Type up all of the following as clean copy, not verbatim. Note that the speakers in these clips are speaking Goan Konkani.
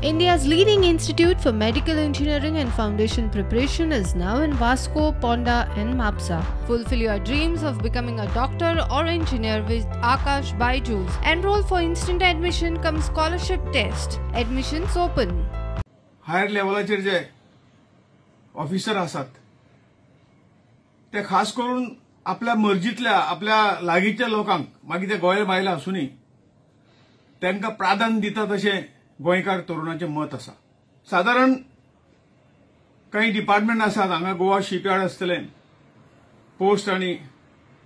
India's leading institute for medical engineering and foundation preparation is now in Vasco, Ponda and Mapsa. Fulfill your dreams of becoming a doctor or engineer with Aakash Byju's. Enroll for instant admission cum scholarship test. Admissions open. Higher लेवलाचेर जे ऑफिसर आसात ते खास करून आपल्या मर्जीतल्या आपल्या लागींच्या लोकांक, मागीर ते गोंय भायले आसूनय, तांकां प्राधान्य दितात अशें गोंयकार तरुणाचें मत आसा. सादारण काही डिपार्टमेंट आसात हांगा, गोवा शिपयार्ड आसतलें, पोस्ट आनी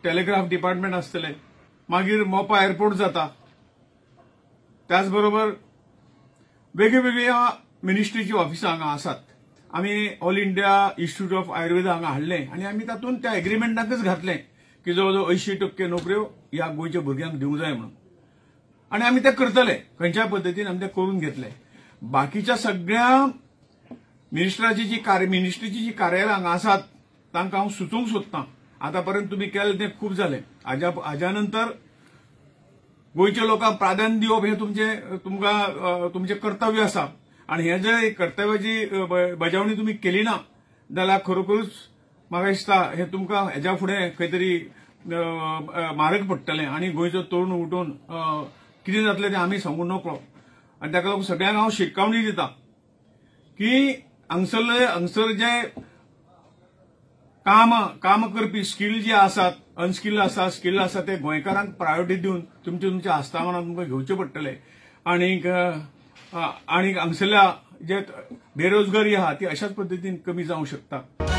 टेलिग्राफ डिपार्टमेंट आसतलें, मागीर मोपा एअरपोर्ट जाता, त्याच बरोबर वेगवेगळ्या मिनिस्ट्रीची ऑफिसां हांगा आसात. आमी All India Institute of Ayurveda हांगा हाडलें आनी आमी तातूंत त्या एग्रीमेंटाकच घातलें की जवळ जवळ 80% नोकऱ्यो ह्या गोंयच्या भुरग्यांक दिवंक जाय म्हणून, आनी आमी ते करतले खंयच्याय पद्दतीन आमी ते करून घेतले. बाकीच्या सगळ्या मिनिस्ट्राची जी मिनिस्ट्रीची जी कार्यालयां हांगा आसात तांकां हांव सुचोवंक सोदतां, आतां पर्यंत तुमी केलें तें खूब जालें, हाज्या नंतर गोंयच्या लोकांक प्राधान्य दिवप हें तुमकां तुमचें कर्तव्य आसा आनी हें जर कर्तव्याची बजावणी तुमी केली ना जाल्यार खरोखरूच म्हाका दिसता हें तुमकां हेज्या फुडें खंय तरी म्हारग पडटलें आनी गोंयचो तरुण उठून कितें जातलें तें आमी सांगूं नकळो. आनी ताका लागून सगळ्यांक हांव शिटकावणी दिता की हांगसर जे काम करपी स्किल जे आसात, अनस्किल्ड आसा, स्किल्ड आसा, ते गोंयकारांक प्रायोरिटी दिवन तुमच्या तुमच्या आस्थापनां तुमकां घेवचें पडटलें. आनीक आनी हांगसरल्या जे बेरोजगारी आहा ती अशाच पद्दतीन कमी जावंक शकता.